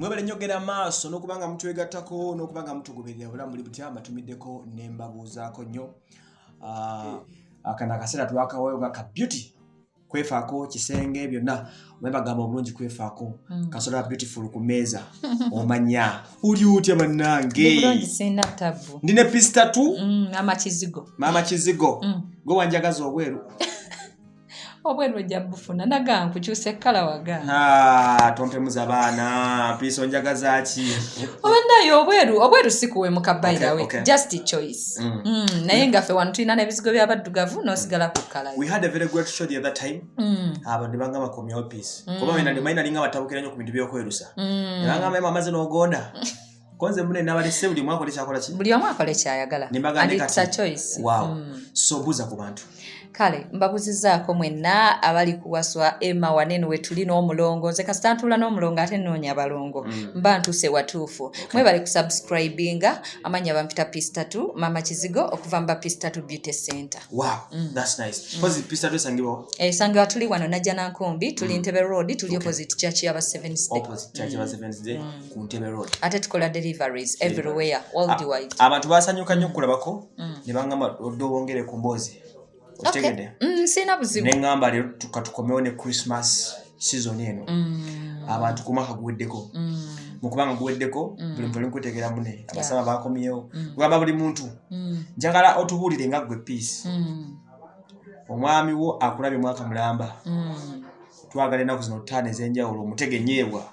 Mwebale nnyo genda maaso n'okuba nga mutwegattako n'okuba nga mutugoberera. Obulamu buli butya? Mbatumiddeko ne mbabuuzaako nnyo. Akano akaseera twakawayo nga ka beauty, kwefaako, kisenge byonna omanyi bagamba obulungi kwefaako. Kasola beautiful ku mmeeza, omanya oli otya bannange? Bulungi, sirina tabu. Ndi ne Peace Tattoo. Maama Kizigo. Maama Kizigo. Gwe wanjagaza obweru. Obweru ojja bufuna, naga nkukyusa ekkala waga. Ah, tompemuza baana. Peace, onjagaza ki? Oba naye obweru, obweru si kuwemuka, by the way. Just a choice. Naye nga ffe wano tulina n'ebizigo by'abaddugavu n'osigala ku kkala. We had a very great show the other time. Abantu ne bangamba komyawo Peace, kuba manyi nali nga batabukira nnyo ku bintu by'okwerusa. Ne bangamba amaze n'ogonda konze mune nabalese buli omu akole kyakola ki. Buli omu akole kyayagala. Ne mbagamba And it's a kati, choice. Wow. So buuza ku bantu. Kale mbabuzizaako mwenna abali kuwaswa Emma wanene we tuli n'omulongo. Nze kasita ntuula n'omulongo ate nnoonya abalongo, mba ntuuse watuufu. Mwebale kusubscribinga. Amannya bampita Peace Tattoo, Mama Kizigo, okuva mu ba Peace Tattoo Beauty Center. Wow, that's nice. Kozi Peace Tattoo esangibwawo? Esangibwa tuli wano Najjanankumbi, tuli Ntebe Road, tuli opposite church yaba Seventh Day. Opposite church ya Seventh Day ku Ntebe Road. Ate tukola deliveries everywhere, worldwide. Abantu basanyuka nnyo okulabako ne bangamba odde obongere ku mboozi, okitegedde? Sirina buzibu. Ne ŋŋamba leero tukatukomewo ne Christmas season eno. Abantu ku mwaka guweddeko, mu kubanga guweddeko, buli muntu oli nkutegeera mune abasaba bakomyewo, kugamba buli muntu njagala otubuulire nga ggwe Peace, omwami wo akulabye mwaka mulamba. Twagala ennaku zino 5 ez'enjawulo omutege enyeebwa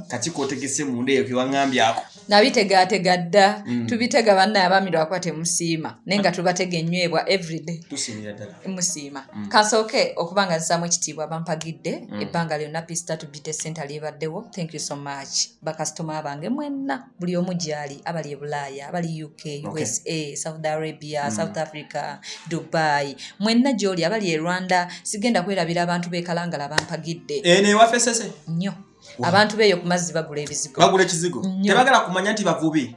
kaki kotegese munda eyo kewaŋŋambyako. Nabitegaatega dda. Tubitega bannaye abaami, lwakuba temusiima, naye nga tubatega ennywebwa everyday. Tusiimira ddala. Musiima. Kansooke okuba nga nzisaamu ekitiibwa bampagidde ebbanga lyonna Peace Tattoo Beauty Center lyebaddewo. Thank you so much, bakasitoma bange mwenna, buli omu gyali, abali e Bulaaya, abali UK, USA, Saudi Arabia, South Africa, Dubai, mwenna gyoli, abali e Rwanda. Sigenda kwerabira abantu b'ekalangala bampagidde. Eno ewaffe Sese. Nnyo. Abantu beeyo ku mazzi bagula ebizigo. Bagula ekizigo. Nnyo. Tebagala kumanya nti bavubi.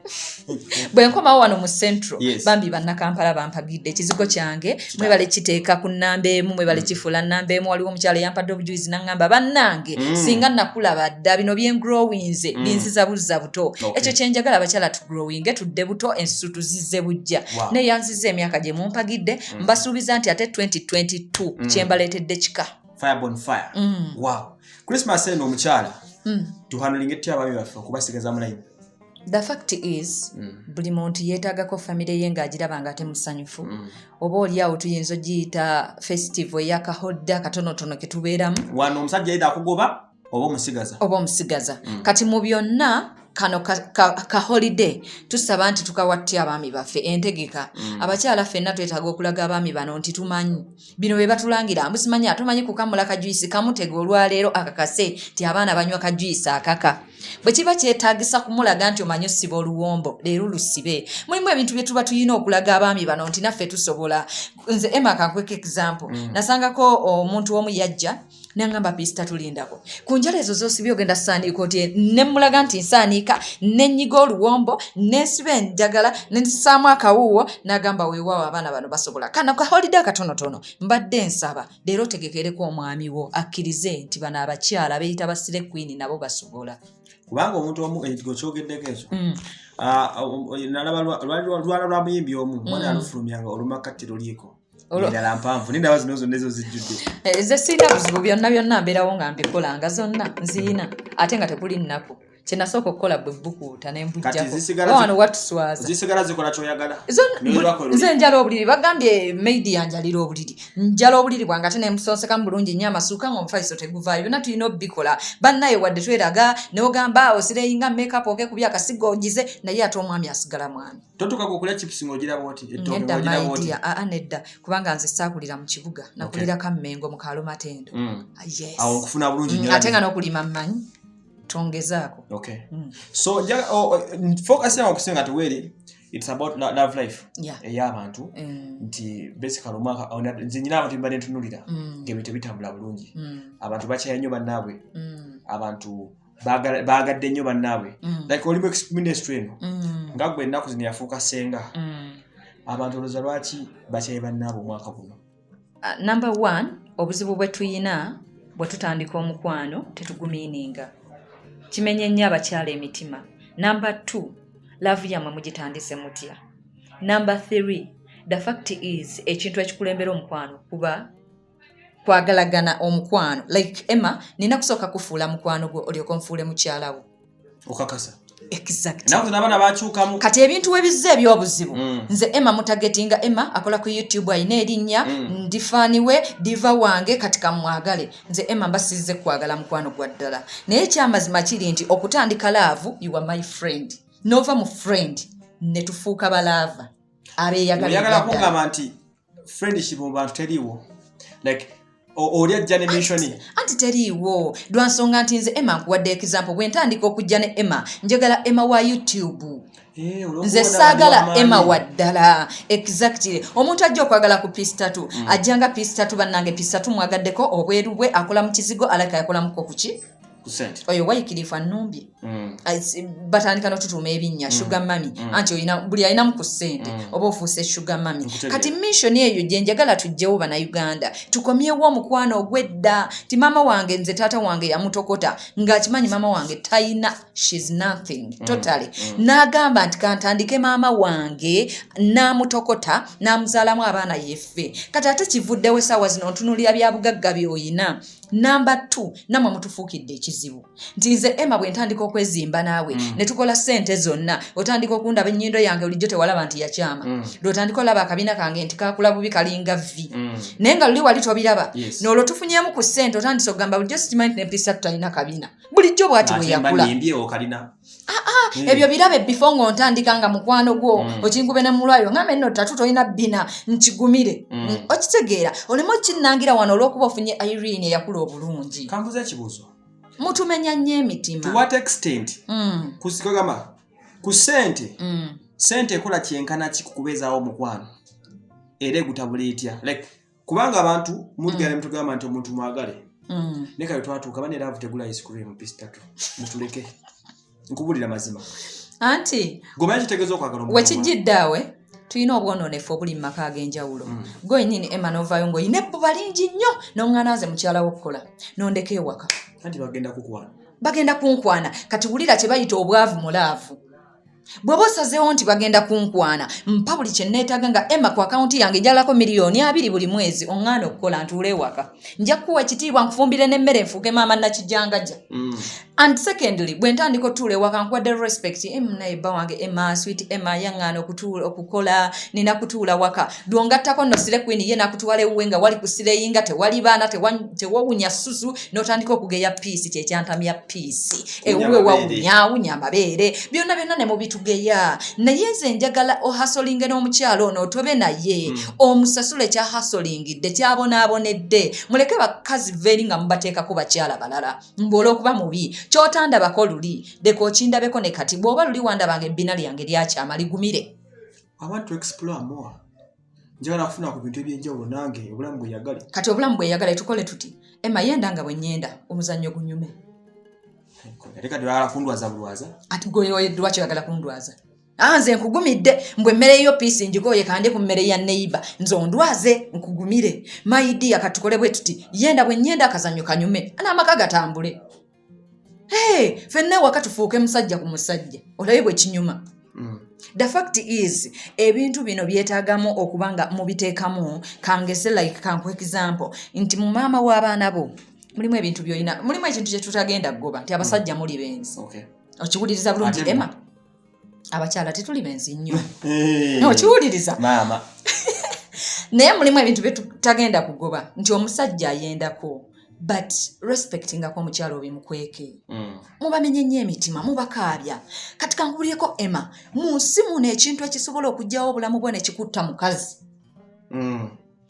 Bwe nkomawo wano mu Central, bambi bannakampala bampagidde ekizigo kyange. Mwebale kiteeka ku nnamba emu, mwebale kifuula nnamba emu. Waliwo omukyala eyampadde obujulizi naŋŋamba, bannange, singa nakulaba dda, bino byengrowinze binziza buzza buto. Ekyo kyenjagala, abakyala tugrowinge, tudde buto, ensusu tuzizze bujja. Neyanziza emyaka gye mumpagidde. Mbasuubiza nti ate 2022 kyembaleetedde kika. Fire bon fire. Wow, Christmas eno omukyala tuhandlinga etya abaami baffe okubasigaza mu line? The fact is, buli muntu yeetaagako famire ye ng'agiraba nga ate musanyufu. Oba oli awo tuyinza ogiyita festival eyakahodde akatonotono ke tubeeramu. Wano omusajja either akugoba oba omusigaza. Oba omusigaza. Kati mu byonna kano ka holiday tusaba nti tukawatte abaami baffe entegeka. Abakyala ffenna twetaaga okulaga abaami bano nti tumanyi bino bye batulangira, mbusimanyi atomanyi kukamula kajuisi kamutega olwaleero akakase nti abaana banywa kajuisi akaka. Bwe kiba kyetaagisa kumulaga nti omanyi osiba oluwombo, leero lusibe. Mulimu ebintu bye tuba tulina okulaga abaami bano nti naffe tusobola. Nze Emma kankweka example. Nasangako omuntu omu yajja nangamba, "Peace, tulindako ku njala ezo zosibye, ogenda saaniika oti?" Nemulaga nti nsaaniika, nenyiga oluwombo, nensiba enjagala, nensaamu akawuuwo. Nagamba, "Weewaawo, abaana bano basobola." Kano ka holiday akatonotono mbadde nsaba leero otegekereko omwami wo akkirize nti bano abakyala beeyita ba slay queen nabo basobola. Kubanga omuntu omu ekigo kyogeddeko ekyo. Ah, nalaba lwala lwa muyimbi omu, omwana yalufulumyanga olumakatti luliiko endala mpanvu, nindaba zino zonna ezo zijjudde. Eh, nze sirina buzibu, byonna byonna mbeerawo nga mbikola, nga zonna nziina, ate nga tekuli nnaku. Kyenasooka okukola bwe bukuuta Kati nembujjako. Wano wano watuswaza. Zisigala zikola kyoyagala. Zonna- nze njala obuliri, bagambye maid yanjalira obuliri, njala obuliri bwange ate nemusonsekamu bulungi nnyo amasuuka nga omufaliso teguvaayo. Byonna tulina obikola bannaye, wadde tweraga newogamba osireyinga makeup okekubya akasigo ogize, naye ate omwami asigala mwami. Totuuka okulya chips ng'ogiraba oti ettooke Nedda. ng'ogiraba oti? My dear, aa nedda, kubanga nze saakulira mu kibuga, nakulira Kammengo mu kaalo Matendo. Yes. Awo nkufuna bulungi nnyo. Ate nga n'okulima mmanyi, tongezaako. Okay, so focus yange okusinga tuweeri, it's about love life ey'abantu, nti basically omwaka nze nyina abantu mbadde ntunulira ng'ebintu tebitambula bulungi. Abantu bakyaye nnyo bannaabwe. Abantu baagadde nnyo bannaabwe. Like oli mu ministry eno, nga gwe ennaku zino yafuuka senga. Abantu olowooza lwaki bakyaye bannaabwe omwaka guno? Number one, obuzibu bwe tuyina, bwe tutandika omukwano tetugumiininga. Kimenye nnyo abakyala emitima. Number 2, love yammwe mugitandise mutya? Number 3, the fact is ekintu ekikulembera omukwano kuba kwagalagana omukwano. Like Emma, nina kusooka kufuula mukwano gwo olyoke onfuule mukyala wo. Okakasa? Exactly. Naku zino abaana bakyukamu. Kati ebintu we bizze eby'obuzibu, nze Emma mutagetinga. Emma akola ku YouTube, alina erinnya, ndi fan we, diva wange, kati kamwagale. Nze Emma mba sizze kwagala mukwano gwa ddala, naye ekyamazima kiri nti okutandika love, you are my friend, nova mu friend ne tufuuka ba lover abeeyagala. Oyagala Ebyaddala. kugamba nti friendship mu bantu teriiwo, like oli ajja ne mission. Anti teriiwo lwansonga nti nze Emma nkuwadde example. Bwe ntandika okujja ne Emma, njagala Emma wa YouTube. Eh, olw'okuba Nze n'abantu saagala b'amaanyi. Emma wa ddala. Exactly. Omuntu ajja okwagala ku pistatu, ajjanga pistatu. Bannange, pistatu mwagaddeko obweru bwe, akola mu kizigo, alaka yakolamuko kuki? Ku sente. Oyo wayikirifu annumbye. Batandika notutuuma ebinnya, sugar mummy. Anti oyina buli alinamu ku ssente, oba ofuuse sugar mummy. Nkutegeera. Kati mission eyo gye njagala tugyewo, Bannayuganda, tukomyewo omukwano ogw'edda ti maama wange, nze taata wange yamutokota ng'akimanyi maama wange tayina, she's nothing totally, n'agamba nti kantandike maama wange, n'amutokota n'amuzaalamu abaana yeffe. Kati ate kivuddewo essaawa zino ntunuulira bya bugagga by'oyina. Number 2, nammwe mutufuukidde ekizibu nti nze Emma bwe ntandika okwezimba naawe, ne tukola ssente zonna, otandika okundaba ennyindo yange bulijjo tewalaba nti yakyama, lwotandika olaba akabina kange nti kakula bubi, kalinga vi, naye nga luli wali tobiraba. N'olwo tufunyemu ku ssente, otandise okugamba bulijjo sikimanyi nti nempisa tutalina kabina, bulijjo bwati bwe Ate mba yakula. nnimbye okalina. Ebyo birabe bifo ng'ontandika nga mukwano gwo, okinkube ne mulwayo ngambe nno tatu tolina bbina nkigumire. Okitegeera, oleme okinnangira wano olw'okuba ofunye Irene eyakula obulungi. Kambuza ekibuuzo. Mutumenya nnyo emitima. To what extent kusikagamba ku ssente, ssente ekola kyenkana ki kukubeezaawo omukwano, era egutabula etya? Like kubanga abantu mutugenda mutugamba nti omuntu mwagale, naye kale twatuuka bane love tegula ice cream pistatu, mutuleke, nkubulira mazima. Anti Gomanyi kitegeeza okwagala omuntu. Wekijjidde awe tulina obwonoonefu obuli mu maka ag'enjawulo. Gwe wennyini Emma novaayo ng'olina ebbuba lingi nnyo, n'oŋŋaana nze mukyala wo okukola, n'ondeka ewaka. Anti bagenda kukwana. Bagenda kunkwana. Kati wulira kye bayita obwavu mu love. Bw'oba osazeewo nti bagenda kunkwana, mpa buli kye neetaaga nga Emma ku akawunti yange njalako 20 million buli mwezi, oŋŋaana okukola ntuule ewaka, nja kukuwa ekitiibwa, nkufumbire n'emmere, nfuuke maama nakijangaja. And secondly, bwe ntandika otuula ewaka, nkuwadde respect em, naye bba wange Emma, sweet Emma, yaŋŋaana okutuula okukola, nina kutuula waka. Lwongattako nno slay queen ye nakutwala ewuwe nga wali ku slayinga, tewali baana, tewawunya susu, n'otandika okugeya Peace, kyekyantamya Peace. Wunya Ewuwe amabeere. Wawunyawunya amabeere, byonna byonna ne mubitugeya. Naye nze njagala ohustlinge n'omukyalo ono, otobe naye, omusasule kyahustlingidde, kyabonaabonedde. Muleke bakazi veeri nga mubateekako bakyala balala mbu olw'okuba mubi. Kyotandabako luli, leka okindabeko ne kati. Bw'oba luli wandabanga ebbina lyange lyakyama, ligumire. I want to explore more, njagala kufuna ku bintu ebyenjawulo nange obulamu bweyagale. Kati obulamu bweyagala, tukole tuti Emma, yenda nga bwe nyenda, omuzannyo gunyume. Ate kati oyagala kundwaza bulwaza. Ati gwe lwaki oyagala kundwaza? Ah, nze nkugumidde mbwe emmere yo Peace njikooye, kande ku mmere ya neighbour. Nze ondwaze nkugumire? My dear, katukole bwe tuti, yenda bwe nyenda, akazannyo kanyume n'amaka gatambule. Hey, ffenna ewaka tufuuke musajja ku musajja, olabe bwe kinyuma. The fact is ebintu bino byetaagamu okuba nga mubiteekamu. Kangeze, like kanku example nti mu maama w'abaana bo mulimu ebintu byolina, mulimu ekintu kye tutagenda kugoba nti abasajja muli benzi. Okiwuliriza bulungi? Ate Emma, abakyala tetuli benzi nnyo. Eh. Okiwuliriza? Maama. Naye mulimu ebintu byetutagenda kugoba nti omusajja ayendako, but respectingako omukyala obimukweke. Mubamenye nnyo emitima, mubakaabya. Kati kankubulyeko Emma, mu nsi muno ekintu ekisobola okugyawo obulamu bwo nekikutta mukazi.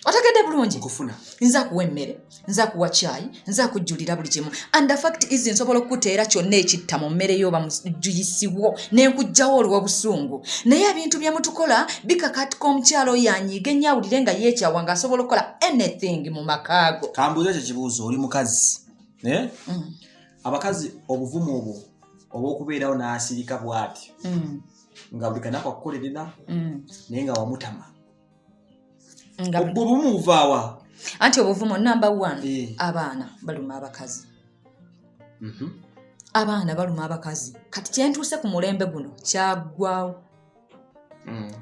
Otegedde bulungi? Nkufuna. Nze akuwa emmere, nze akuwa kyayi, nze akujjulira buli kimu, and the fact is nsobola okukuteera kyonna ekitta mu mmere yo oba mujuyisiwo nenkugjawo olw'obusungu. Naye ebintu bye mutukola bikakatika omukyalo oyo anyiige ennyo, awulire nga yeekyawa ng'asobola okukola anything mu makaago. Kambuuza ekyo kibuuzo, oli mukazi, eh? Mm. Abakazi obuvumu obwo obw'okubeerawo n'asirika bw'ati nga buli kanaku akukolerera, naye nga wamutama, Nga obwo obuvumu buvaawa? Anti obuvumu number one, Eh. abaana baluma abakazi. Abaana baluma abakazi. Kati kyentuuse ku mulembe guno kyaggwawo.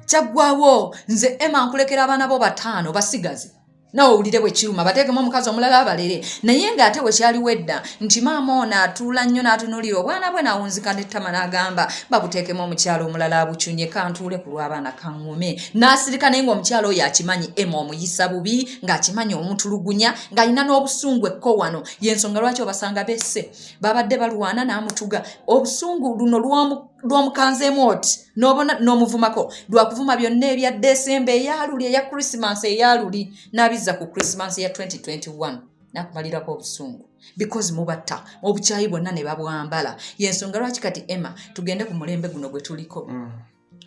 Kyaggwawo. Nze Emma nkulekera abaana bo bataano basigaze, nawe owulire bwe kiruma, bateekemu omukazi omulala abalere. Naye ng'ate bwe kyaliwo edda nti maama ono atuula nnyo n'atunuulira obwana bwe n'awunzika n'ettama n'agamba, "Babuteekemu omukyalo omulala abucunye, kantuule ku lw'abaana, kaŋŋume," n'asirika. Naye ng'omukyalo oyo akimanyi Emma omuyisa bubi, ng'akimanyi omutulugunya, ng'alina n'obusungu ekko wano. Yensonga lwaki obasanga besse, babadde balwana n'amutuga obusungu luno lw'omukanzeemu oti n'obona n'omuvumako lwakuvuma byonna ebya Desemba eyaluli, eya Christmas eyaluli, n'abizza ku Christmas ya 2021 nakumalirako obusungu, because mubatta obukyayi bwonna ne babwambala. Yensonga lwaki kati Emma tugende ku mulembe guno gwe tuliko.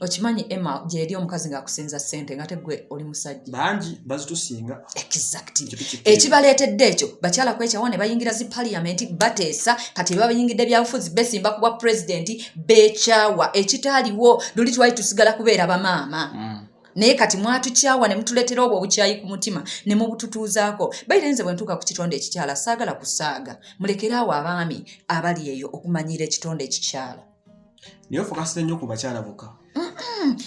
Okimanyi Emma, gyeri omukazi ng'akusinza ssente nga tegwe oli musajja. Bangi bazitusinga. Exactly. Ekyo tukikkiriza. Ekibaleetedde ekyo, bakyala kwekyawa ne bayingira zi parliament, bateesa. Kati babayingidde byabufuzi, besimba ku bwa pulezidenti, bekyawa ekitaaliwo luli. Twali tusigala kubeera bamaama. Naye kati mwatukyawa ne mutuleetera obwo obukyayi ku mutima ne mubututuuzaako. Baire nze bwe ntuuka ku kitonde ekikyala saagala kusaaga. Mulekeraawo abaami abali eyo okumanyiira ekitonde ekikyala. Naye ofokasire nnyo ku bakyala bokka.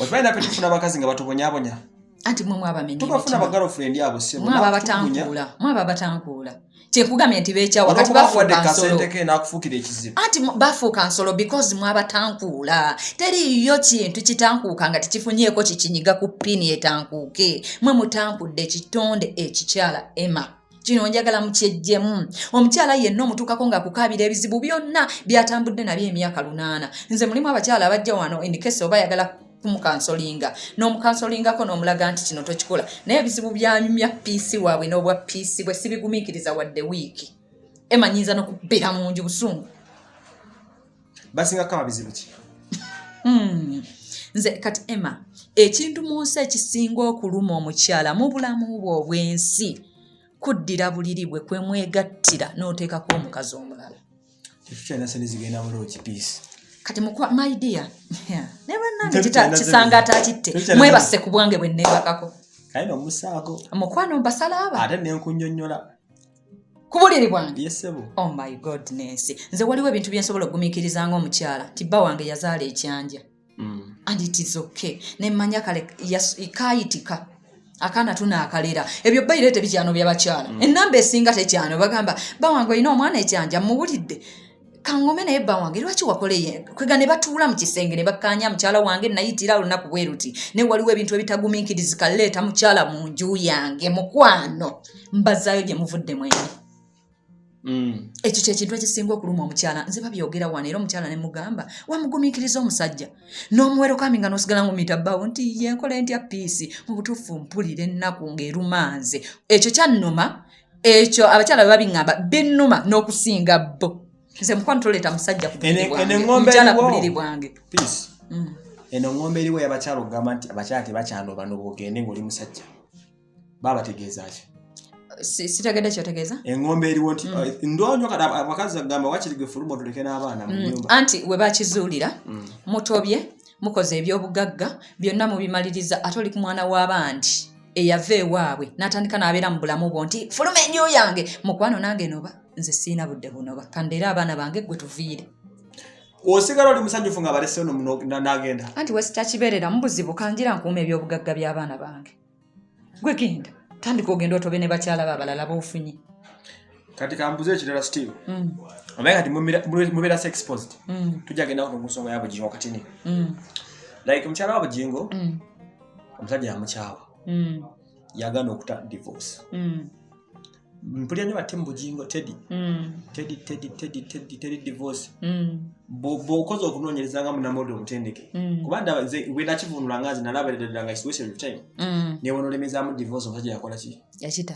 Okimanyi naffe tufuna abakazi nga batubonyabonya. Anti mwe mwabamenya Tubafuna. emitima. Ba girlfriend abo, ssebo. Mwaba abatankuula, mwaba abatankuula. Kyekugambye nti beekyawa kati Olwokuba bafuuka nsolo. Kasente ke n'akufuukira ekizibu. Anti bafuuka nsolo because mwabatankuula. Teriiyo kintu kitankuuka nga tekifunyeeko kikinyiga ku pini etankuuke. Mwe mutankudde ekitonde ekikyala. Emma, kino njagala mukyejjemu. Omukyala yenna omutuukako ng'akukaabira ebizibu byonna byatambudde nabyo emyaka 8. Nze mulimu abakyala abajja wano in case oba ayagala kumucounselinga, n'omucounselingako n'omulaga nti kino tokikola, naye ebizibu byanyumya peace waabwe n'obwa peace bwe sibigumiikiriza wadde wiiki. Emma, nyinza n'okubbira mu nju busungu. Basingako ababizibu ki? Nze kati Emma, ekintu mu nsi ekisinga okuluma omukyala mu bulamu bwe obw'ensi kuddira buliri bwe kwemwegattira n'oteekako omukazi omulala. Tetukyalina sente zigenda mu lodge, Peace. Kati mukwa, my dear, ne bannange Tetukyalina kisanga atakitte. Tetukyalina Mwebasse ku bwange bwe neebakako. Kale nomusaako. Mukwano, mbasalaaba. Ate nenkunyonnyola. Ku buliri bwange? Ye ssebo. Oh my goodness, nze waliwo ebintu byensobola okugumiikiriza ng'omukyala ti bba wange yazaala ekyanja and it is okay, nemmanya kale kayitika akaana tunaakalera. Ebyo bayire tebikyano byabakyala. Enamba esinga tekyano bagamba bawange olina omwana ekyanja muwulidde kaŋŋome, naye bba wange lwaki wakoleye kwega? Ne batuula mu kisenge ne bakkaanya, mukyala wange nayitira olunaku bwe luti, naye waliwo ebintu ebitagumiikirizika. Leeta mukyala mu nju yange, mukwano, mbazaayo gye muvudde mwenyi. Ekyo kyekintu ekisinga okuluma omukyala. Nze babyogera wano era omukyala ne mugamba wamugumiikiriza omusajja n'omuwero kami nga n'osigala ngumita bbaawo nti ye nkola ntya Peace. Mu butuufu mpulira ennaku ng'eruma nze. Ekyo kyannuma. Ekyo abakyala bwe babiŋŋamba binnuma n'okusinga bo. Nze mukwano toleeta musajja ku buliri Eno bwange, eŋŋombe mukyala ku eriwo. buliri bwange. Peace, eno ŋŋombe eriwo y'abakyala okugamba nti abakyala tebakyanoba noba ogende ng'oli musajja, baabategeeza ki? Sitegedde kyotegeeza. Eŋŋombe eriwo nti ndonyo kati abakazi agamba wakiri gwe fuluma otuleke n'abaana mu nnyumba. Anti we bakizuulira mutobye, mukoze ebyobugagga byonna mubimaliriza, ate oli ku mwana w'abandi eyava ewaabwe n'atandika n'abeera mu bulamu bwo nti fuluma enju yange. Mukwano, nange noba nze siina budde bunoba, kandeera abaana bange, gwe tuviire. Osigala oli musanyufu nga balese ono n'agenda? Anti wesitakibeerera mu buzibu, kanjira nkuuma ebyobugagga by'abaana bange. Gwe genda tandika ogenda otobe ne bakyala be abalala b'ofunye. Kati kambuze ekirala, Steve. Omanyi kati mubeera so exposed. Tujja gendako ku nsonga ya Bugingo katini. Like mukyala wa Bugingo, omusajja yamukyawa, yagaana okuta divorce. Mpulira nnyo bate mu Bugingo, Teddy, Teddy, Teddy, Teddy, Teddy, Teddy divorce. Bw'okoze okunoonyereza nga munnamawulire omutendeke, kuba ndaba nze bwe nakivunula nga nze nalaba ddala nga it's wasted of time. Newonolemezaamu divorce, omusajja yakola ki? Yakita.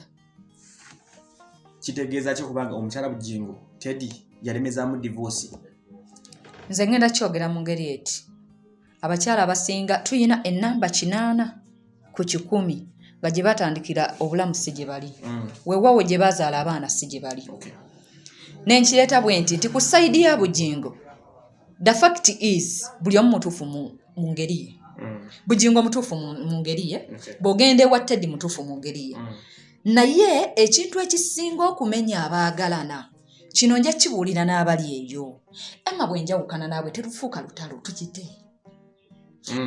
Kitegeeza ki kubanga omukyala Bugingo Teddy yalemezaamu divorce? Nze ngenda kyogera mu ngeri eti: abakyala abasinga tuyina enamba 80 nga gye batandikira obulamu si gye bali. Weewaawo gye bazaala abaana si gye bali. Nenkireeta bwe nti nti ku side ya Bugingo, the fact is buli omu mutuufu mu ngeri ye. Bugingo mutuufu mu ngeri ye. Bw'ogenda ewa Teddy, mutuufu mu ngeri ye. Naye ekintu ekisinga okumenya abaagalana Kino nja kibuulira n'abali eyo. Emma, bwe njawukana naabwe terufuuka lutalo, tukite.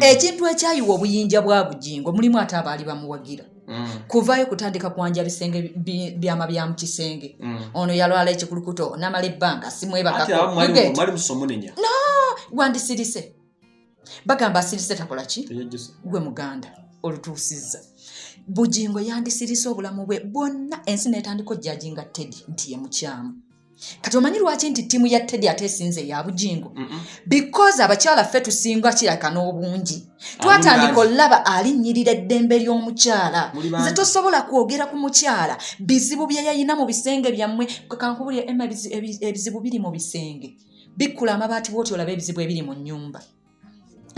Ekintu ekyayiwa obuyinja bwa Bugingo mulimu ate abaali bamuwagira kuvaayo kutandika kwanja bisenge byama bya mu kisenge. Ono yalwala ekikulukuto namala ebbanga Ate simwebakako. abamu You mwali get? mwali musomunenya. Wandisirise, bagamba asirise takola ki? Teyejjusa. Gwe muganda olutuusizza, Bugingo yandisirise obulamu bwe bwonna, ensi netandika ojjajinga Teddy nti ye mukyamu. Kati omanyi lwaki nti ttiimu ya Teddy ate esinze eya Bugingo? Because abakyala ffe tusinga kiraka n'obungi, twatandika bangi. Olaba alinnyirira eddembe ly'omukyala. Muli bangi. Nze tosobola kwogera ku mukyala bizibu bye yayina mu bisenge byammwe. Kankubulire Emma, ebizibu biri mu bisenge bikkula amabaati bwoti olaba ebizibu ebiri mu nnyumba.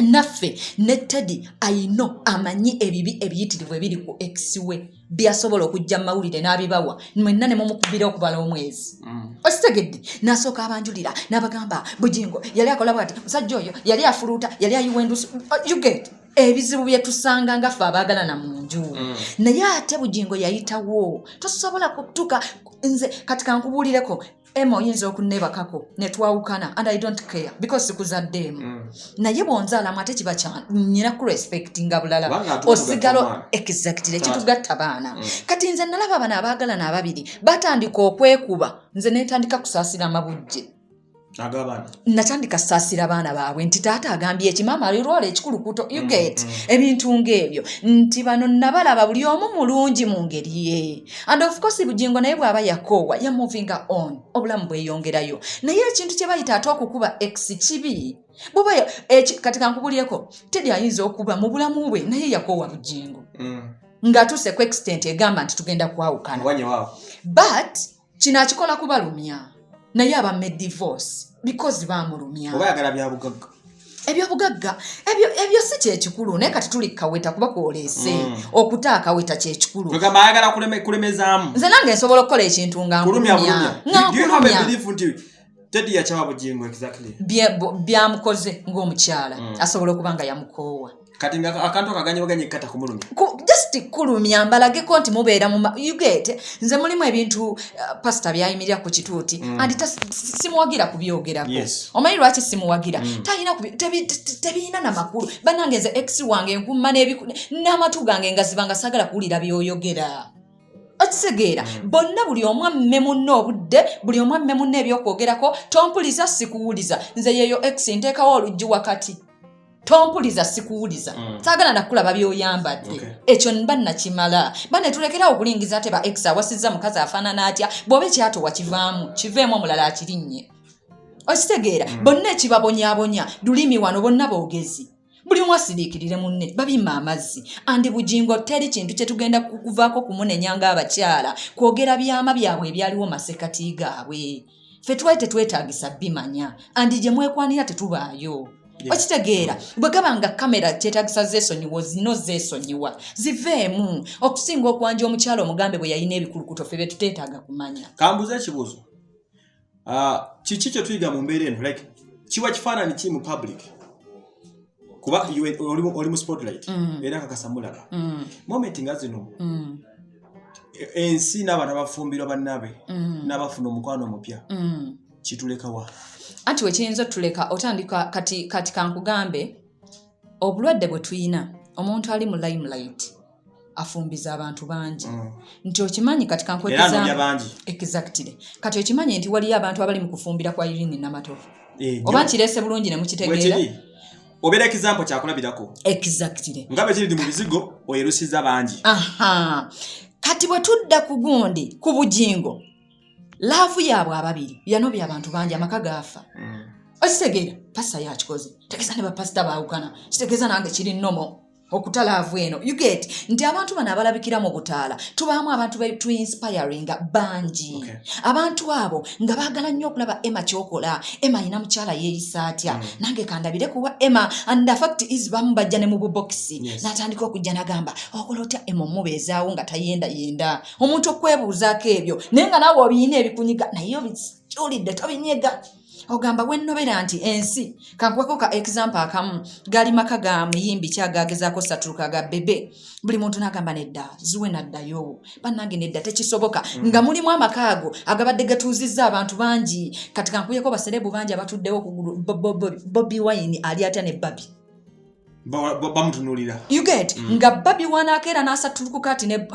Naffe ne Teddy ayino amanyi ebibi ebiyitirivu ebiri ku ex we byasobola okujja mu mawulire n'abibawa mwenna ne mumukubira okubala omwezi. Okitegedde? N'asooka abanjulira n'abagamba Bugingo yali akola bwati, musajja oyo yali afuluuta, yali ayiwa endusu. You get? Ebizibu bye tusanga nga ffe abaagalana mu nju. Naye ate Bugingo yayitawo, tosobola kutuka. Nze kati kankubuulireko Emma, oyinza okunnebakako netwawukana and I don't care because sikuzaddeemu. Naye bw'onzaalamu ate kiba kya nyina kurespectinga bulala. Kubanga ate osigala otugatta omwana. Exactly. Taata. Kitugatta baana. Kati nze nalaba bano abaagalana ababiri batandika okwekuba, nze nentandika kusaasira amabujje Ag'abaana. Natandika saasira baana baabwe nti taata agambye eki, maama alirwala ekikulukuto. You get? Ebintu ng'ebyo nti bano nabalaba buli omu mulungi mu ngeri ye. And of course Bugingo naye bw'aba yakoowa yamovinga on, obulamu bweyongerayo. Naye ekintu kye bayita ate okukuba ex kibi. Bw'oba kati kankubulireko, Teddy ayinza okuba mu bulamu bwe naye yakoowa Bugingo ng'atuuse ku extent egamba nti tugenda kwawukana. Muwanye waawo. But kino akikola kubalumya, naye abamme divorce because bamulumya. Oba ayagala bya bugagga. Ebyobugagga ebyo si kyekikulu, naye kati tuli kaweta kuba kwoleese. Okuta akaweta kyekikulu. Kwegamba ayagala kulemezaamu. Nze nange nsobola okukola ekintu nga Kulumya nkulumya. bulumya. Nga Do you have a nkulumya. belief nti Teddy yakyawa Bugingo exactly? Byamukoze ng'omukyala asobola okuba nga yamukoowa. Kati nga akantu akaganye baganye kata kumulumya. Just kulumya mbalageko nti mubeera mu you get? Nze mulimu ebintu pasita byayimirira ku kituuti and simuwagira kubyogerako. Omanyi lwaki simuwagira? Talina tebirina na makulu. Bannange, nze ex wange nkumma n'amatu gange nga ziba nga saagala kuwulira byoyogera. Okitegeera? Bonna buli omu amme munne obudde, buli omu amme munne ebyokwogerako. Tompuliza, sikuwuliza. Nze yeyo ex nteekawo oluggi wakati, tompuliza, sikuwuliza. Saagala nakulaba byoyambadde. Ekyo mba nakimala. Bane tulekerawo okulingiza ate ba ex awasizza mukazi afaanana atya. Bw'oba ekyato wakivaamu, kiveemu omulala akirinye. Okitegeera? Bonna ekibabonyaabonya lulimi wano, bonna boogezi, buli omu asiriikirire munne, babimma amazzi. Andi Bugingo teri kintu kye tugenda kuvaako kumunenya ng'abakyala kwogera byama byabwe ebyaliwo masekati gaabwe. Ffe twali tetwetaagisa bimanya, andi gye mwekwanira tetubaayo. Okitegeera? Bwe gaba nga kamera kyetaagisa zeesonyiwa, zino zeesonyiwa ziveemu okusinga okwanja omukyala omugambe bwe yalina ebikulukuto ffe bye tuteetaaga kumanya. Kambuze ekibuuzo. Ah, kiki kye tuyiga mu mbeera eno? Like kiwa kifaananyi ki mu public? Kuba iwe oli mu spotlight era kakasa mulaba moment nga zino ensi n'abantu abafumbirwa bannabe n'abafuna omukwano omupya, kitulekawa? Anti wekiyinza otuleka, otandika kati kankugambe obulwadde bwe tuyina. Omuntu ali mu limelight afumbiza abantu bangi. Nti okimanyi kati Era anoonya kankwekeza bangi. Exactly. Kati okimanyi nti waliyo abantu abali mu kufumbira kwa Irene Namatovu? Eh, Oba nnyo. nkireese bulungi ne mukitegeera? Bwekiri, obeera example kyakulabirako. Nga bwe kiri mu bizigo, oyerusiza bangi. Aha, kati bwe tudda ku gundi, ku Bugingo, love yaabwe ababiri yanobya abantu bangi, amaka gaafa. Okitegeera? Pasita yakikoze, tegeeza ne bapasita baawukana, kitegeeza nange kiri nomo okuta love eno. You get nti abantu bano abalabikira mu butaala tubaamu abantu be tuinspiringa bangi. Abantu abo nga baagala nnyo okulaba Emma kyokola. Emma ayina mukyala yeeyisa atya? Nange kandabire kuwa Emma. And the fact is bamu bajja ne mu bubokisi. N'atandika okujja n'agamba okola otya Emma omubeezaawo nga tayendayenda, omuntu okwebuuzaako ebyo, naye nga naawe obiyina ebikunyiga, naye obikyulidde tobinyega. Ogamba wennobera nti ensi kankuweko ka example akamu, gali maka ga muyimbi kyagagezaako satuluka ga Bebe, buli muntu n'agamba nedda, zuwe naddayo, bannange nedda, tekisoboka. Nga mulimu amaka ago agabadde gatuuzizza abantu bangi. Kati kankuyeko ba celeb bangi abatuddewo okugulu. Bobi Wine ali atya ne Barbie? Bamutunuulira. You get? Nga Barbie wanakeera n'asatulukuka ati ne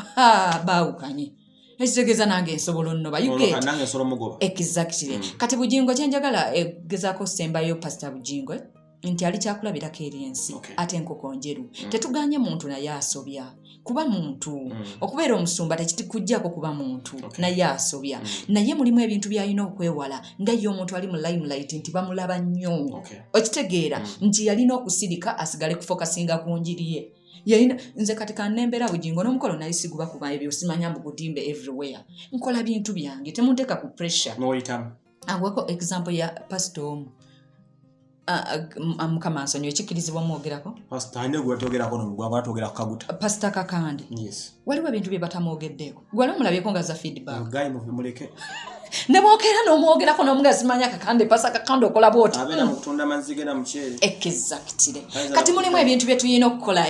baawukanye, ekitegeeza nange nsobola onnoba, you get? Nange nsobola omugoba. Exactly. Kati Bujingo kyenjagala egezaako sembayo, Pasita Bujingo, nti ali kyakulabirako eri ensi. Ate enkoko njeru. Tetuganye muntu naye asobya kuba muntu. Okubeera omusumba tekitikuggyako kuba muntu. Naye asobya. Naye mulimu ebintu by'alina okwewala nga ye omuntu ali mu limelight nti bamulaba nnyo. Okitegeera nti yalina okusirika asigale kufocusinga ku njiri ye. Yalina nze kati kanembeera Bugingo n'omukolo naye siguba kuba ebyo simanya mbu gutimbe everywhere. Nkola bintu byange, temunteeka ku pressure. N'oyitamu. Agweko example ya pasita omu. Ah, Mukama nsonyiwe, kikkirizibwa mwogerako? Pastor alina gwe batogerako nomugwanga batogera ku kaguta. Pasita Kakande. Yes. Waliwo ebintu bye batamwogeddeeko, gwali omulabyeko nga za feedback? Guy muleke. Ne bwokeera n'omwogerako n'omuga simanya Kakande, Pasita Kakande okola bwoti. Abeera mu kutunda mazzi ge na muceere. Exactly. Ayinza Kati mulimu ebintu bye tulina okukola,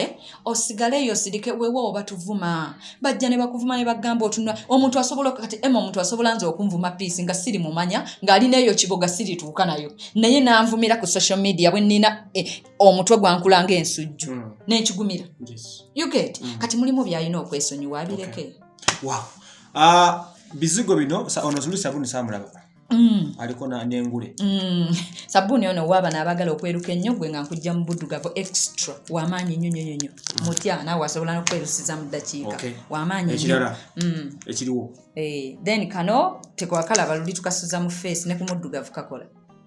osigale eyo osirike weewaawo batuvuma, bajja ne bakuvuma ne bagamba otunula omuntu asobola kati ema omuntu asobola nze okunvuma Peace nga siri mumanya ng'alina eyo kiboga sirituuka nayo, naye nanvumira ku social media bwe nnina omutwe gwankula ng'ensujju n'enkigumira. You get? Kati mulimu byalina okwesonyiwa abireke. Wow. Bizigo bino ono zuli sabuni samulaba. Aliko n'engule. Sabbuuni ono waabano abaagala okweruka ennyo, gwe nga nkujja mu buddugavu extra wamaanyi nnyo nnyo nnyo nnyo, mutya naawe asobola n'okwerusiza mu ddakiika. Wamaanyi nnyo. Ekirala ekiriwo? Then kano tekwakalaba luli, tukasuza mu face ne ku muddugavu kakola.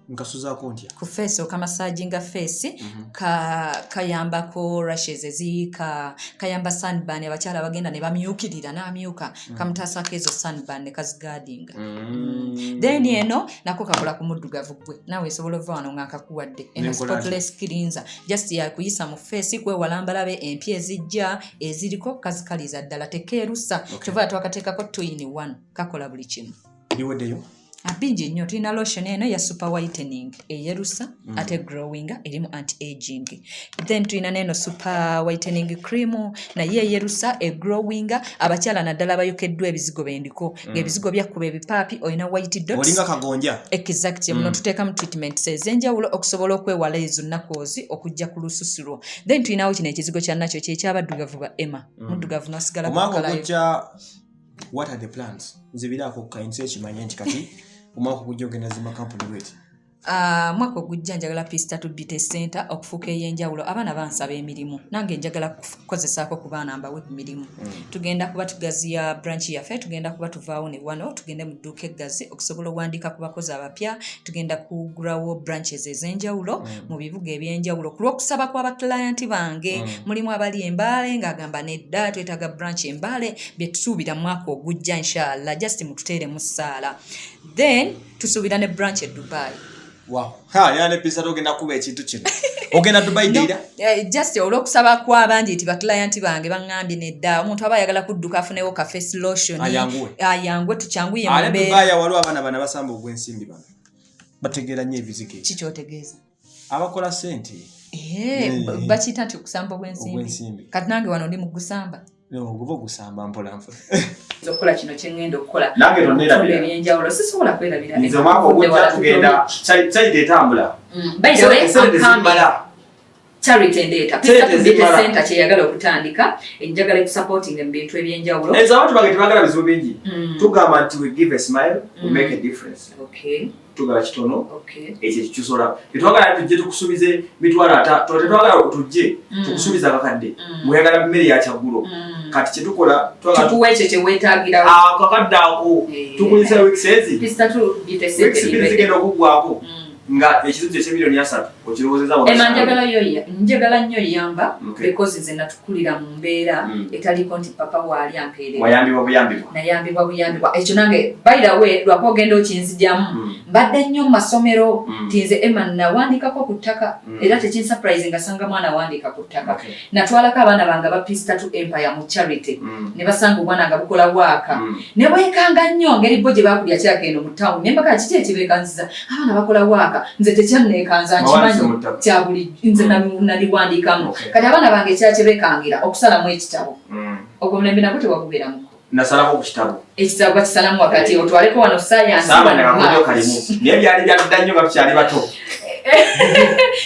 Nkasuzaako ntya? Ku face okamassaginga face. Kayambako rashes eziyiika, kayamba sunburn, abakyala bagenda ne bamyukirira n'amyuka, kamutaasako ezo sunburn ne kaziguardinga. Then eno nako kakola ku muddugavu, gwe naawe esobola ova wano nga nkakuwadde eno. Nenkola ntya? Spotless cleanser, just yakuyisa mu face kwewala mbalabe empya ezijja eziriko, kazikaliza ddala, tekeerusa. Kyova twakateekako 2 in 1, kakola buli kimu. Biweddeyo? Bingi nnyo. Tulina lotion eno ya super whitening eyerusa ate glowing, erimu anti aging. Then tulina neno super whitening cream naye eyerusa, eglowing, abakyala naddala abayokeddwa ebizigo bendiko, ng'ebizigo byakkuba ebipaapi, olina white dots. Olinga kagonja. Exactly. Muno tuteekamu treatments ez'enjawulo okusobola okwewala ezo nakoozi okujja ku lususu lwo. Then tulinawo kino ekizigo kya nakyo kyekyabaddugavu ba Emma, muddugavu n'osigala Omwaka kukalayo. ogujja, what are the plans? Nzibiraako kayinza ekimanye nti kati omwaka ogujja ogenda zimba kampuni bweti. Ah, mwaka ogujja njagala Peace Tattoo Beauty Center okufuuka ey'enjawulo. Abaana bansaba emirimu, nange njagala kukozesaako ku baana mbawe ku mirimu. Tugenda kuba tugaziya branch yaffe, tugenda kuba tuvaawo ne wano tugende mu dduuka eggazi okusobola owandiika ku bakozi abapya. Tugenda kugulawo branches ez'enjawulo mu bibuga ebyenjawulo ku lw'okusaba kw'abaclient bange. Mulimu abali Embaale ng'agamba nedda, twetaaga branch Embaale. Bye tusuubira mu mwaka ogujja, inshallah, just mututeeremu ssaala. Then tusuubira ne branch e Dubai. Wow. Ha, yana ne Peace ogenda kuba ekintu kino. Ogenda Dubai No, deira? Just olw'okusaba kw'abangi nti baclient bange baŋŋambye nedda, omuntu aba ayagala kudduka afunewo ka face lotion. Ayanguwe. Ayanguwe, tukyanguye mu Ale mbeera. Dubai waliwo abaana bano abasamba ogw'ensimbi bano. Bategeera nnyo ebizigo ebyo. Kikyotegeeza? Abakola ssente. Bakiyita nti okusamba ogw'ensimbi. Ogw'ensimbi. Kati nange wano ndi mu gusamba. No, oguba ogusamba mpola mpola. Nza okukola kino kye ŋŋenda okukola. Nange tonneerabira. Okukola ebyenjawulo sisobola kwerabira. Nze omwaka ogujja tugenda side etambula. By the way, Sente I'm coming. zimmala. Charity ndeeta. Sente Peace Beauty zimmala. Center kyeyagala okutandika, enjagala ekusupporting mu bintu ebyenjawulo. Nze abantu bange tebagala bizibu bingi. Tugamba nti we give a smile, we make a difference. Tugaba kitono. Ekyo ekikisola. Tetwagala tujje tukusuubize mitwalo tetwagala tujje tukusuubize akakadde. Mweyagala mmere ya kyaggulo. Kati kye tukola, twagala tukuwa ekyo kye weetaagirawo. Ako akadde ako. Tukulisa weeks ezi. Peace Tattoo Beauty Center Weeks bbiri eri zigenda okuggwako. Nga ekizibu ekyemiliyoni 3 okirowoozeza. Ema, njagala nnyo yamba because nze natukulira mu mbeera etaliko nti papa waali ampeerera. Wayambibwa buyambibwa. Nayambibwa buyambibwa. Ekyo nange by the way lwako ogenda okinzijamu. Mbadde nnyo mu masomero ti nze Emma nawandikako ku ttaka era tekinsurprise nga sanga mwana awandiika ku ttaka. Natwalako abaana bange aba Peace Tattoo Empire mu charity ne basanga obwana nga bukola waaka ne bwekanga nnyo ngeri bo gye bakubya kyaka eno mu town, ne mbaka kiki ekibeekanziza abaana bakola waaka. Nze tekyanneekanza, Wawandiise nkimanyi mu ttaka. Kya buli nze naliwandiikamu. Kati abaana bange ekyakibekangira okusalamu ekitabo, ogwo omulembe nagwo tewagubeeramuko. Nasalako ku kitabo. Ekitabo bakisalamu wakati, otwaleko wano science, saamanya wano kakodyo maths. Kalimu naye byali byadda nnyo nga tukyali bato.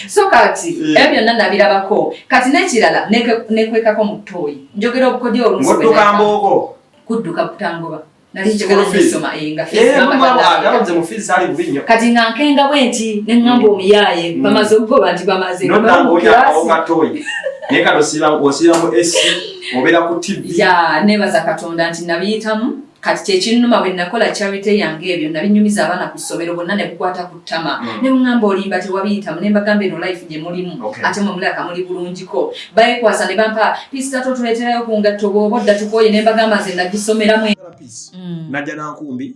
So kati ebyo byonna nabirabako. Kati n'ekirala, nekwekako mu ttooyi, njogera obukodyo oluusi bwe Ng'odduka naleka. Mboogo. Kudduka butangoba. Nali njagala School fees. nsoma nga fees mama tannaleka. Nze mu fees saali bubi nnyo. Kati nga nkenga bwe nti ne ŋŋamba omuyaaye, bamaze okugoba nti bamaze Nodda mu ng'olya class. akatoyi, naye kati osiiba mu AC, obeera ku TV. Ya, nebaza Katonda nti nabiyitamu. Kati kyekinnuma, bwe nakola charity yange, ebyo nabinyumiza abaana ku ssomero bonna ne bukwata ku ttama ne buŋŋamba, "Olimba, tewabiyitamu." Ne mbagamba, "Eno life gye mulimu ate mwe mulaka muli bulungiko." Bayekwasa ne bampa pisita, "Totuleeterayo ku ngatto bw'oba odda, tukooye." Ne mbagamba, "Nze nagisomeramu." Najja nankumbi.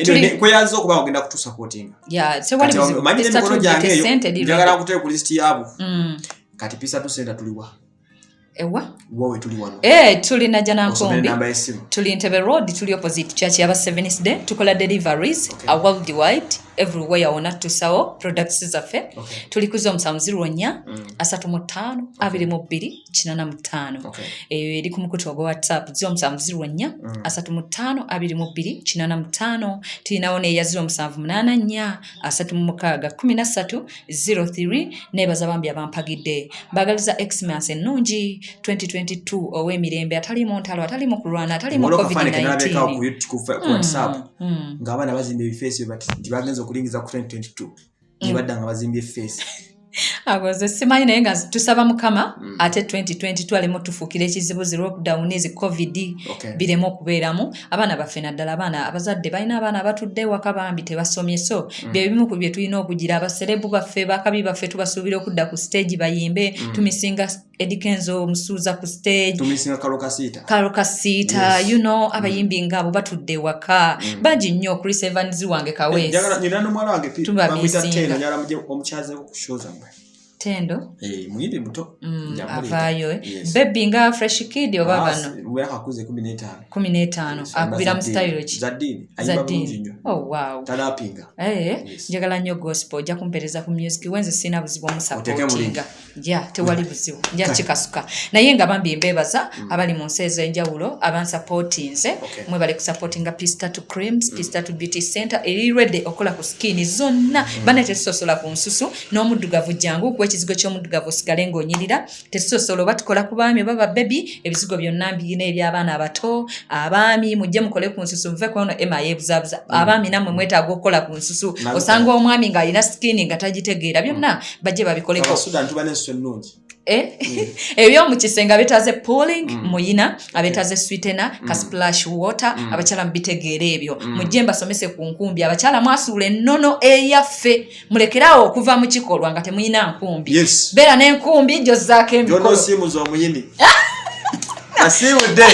Tuli Kweyaza okuba ogenda kutusupportinga. Ya, tewali buzibu. Omanyi Pista n'emikono gyange tujjete eyo sente eri njagala ready. nkuteeke ku lisiti yaabo. Kati Pisa tu Center tuliwa? Ewa? Wawe tuli wano. Eh, tuli Najja Osomere Nankumbi. namba y'essimu. Tuli Ntebe Road, tuli opposite church yaba Seventh Day. Tukola deliveries worldwide, everywhere wonna tusawo products zaffe. Tuli ku 0704 35 22 85. Eyo eri ku mukutu ogwa WhatsApp, 0704 35 22 85. Tulinawo neya 0784 36 13 03. Nebaza bambi abampagidde, mbagaliza Xmas ennungi 2022 ow'emirembe, atalimu ntalo, atalimu kulwana, atalimu Waliwo akafaananyi ke nalabekawo COVID-19. ku YouTube, ku WhatsApp, ng'abaana bazimba ebifeesi bati nti bagenza okulingiza ku 2022 ne badda nga bazimbye efeesi. Ago nze simanyi, naye nga tusaba Mukama ate 2022 aleme otufuukira ekizibu, zi lockdown, ezi COVID bireme okubeeramu. Abaana baffe, naddala abaana, abazadde balina abaana abatudde ewaka bambi tebasomye, so bye bimu ku bye tulina okugira. Abaserebu baffe, bakabi baffe, tubasuubira okudda ku stage bayimbe. Tumissinga Eddy Kenzo, omusuuza ku stage. Tumissinga Karole Kasita. Karole Kasita. Abayimbi ngaabo batudde ewaka bangi nnyo. Chris Evans wange, Kaweesi. Njagala nyina n'omuwala wange Tuba bamuyita missinga. Tendo, njagala mujje omukyazeko ku show zammwe. Tendo. Eh, muyimbi muto. Nja muleeta. Avaayo, eh? Yes. Baby nga Fresh Kid oba Ah, bano? Weyakakuze 15. 15. Yes, Akubira mu za style ddiini. ki? Za ddiini. Za Ayimba bulungi ddiini. nnyo. Oh, wow. Talapinga. Eh, Yes. njagala nnyo gospel, ojja kumpeereza ku music wenze, sirina buzibu omusupportinga. Ja, tewali buzibu, nja kikasuka. Naye nga bambi mbeebaza abali mu nsi ez'enjawulo abansupportinze. Mwebale kusupportinga Peace Tattoo Creams, Peace Tattoo Beauty Center eri ready okukola ku skin zonna. Bane, tetusosola ku nsusu n'omuddugavu, jangu okuwa ekizigo ky'omuddugavu osigale ng'onyirira. Tetusosola oba tukola ku baami oba babebi, ebizigo byonna mbiyina, eby'abaana abato, abaami mujje mukole ku nsusu, muve ku ono Emma yeebuzaabuza. Abaami nammwe mwetaaga okukola ku nsusu. Osanga omwami ng'alina skin nga tagitegeera, byonna bajje babikoleko. Abasudan tuba n'ensusu ennungi. Eh? Ebyomukisenge, abetaaze pooling muyina, abetaaze sweetener, ka splash water, abakyala mubitegeera ebyo. Mujje mbasomese ku nkumbi. Abakyala mwasuula ennono eyaffe, mulekeraawo okuva mu kikolwa nga temuyina nkumbi. Beera n'enkumbi gyozaako Gyonna emikolo. osiimuza omuyini asiibudde.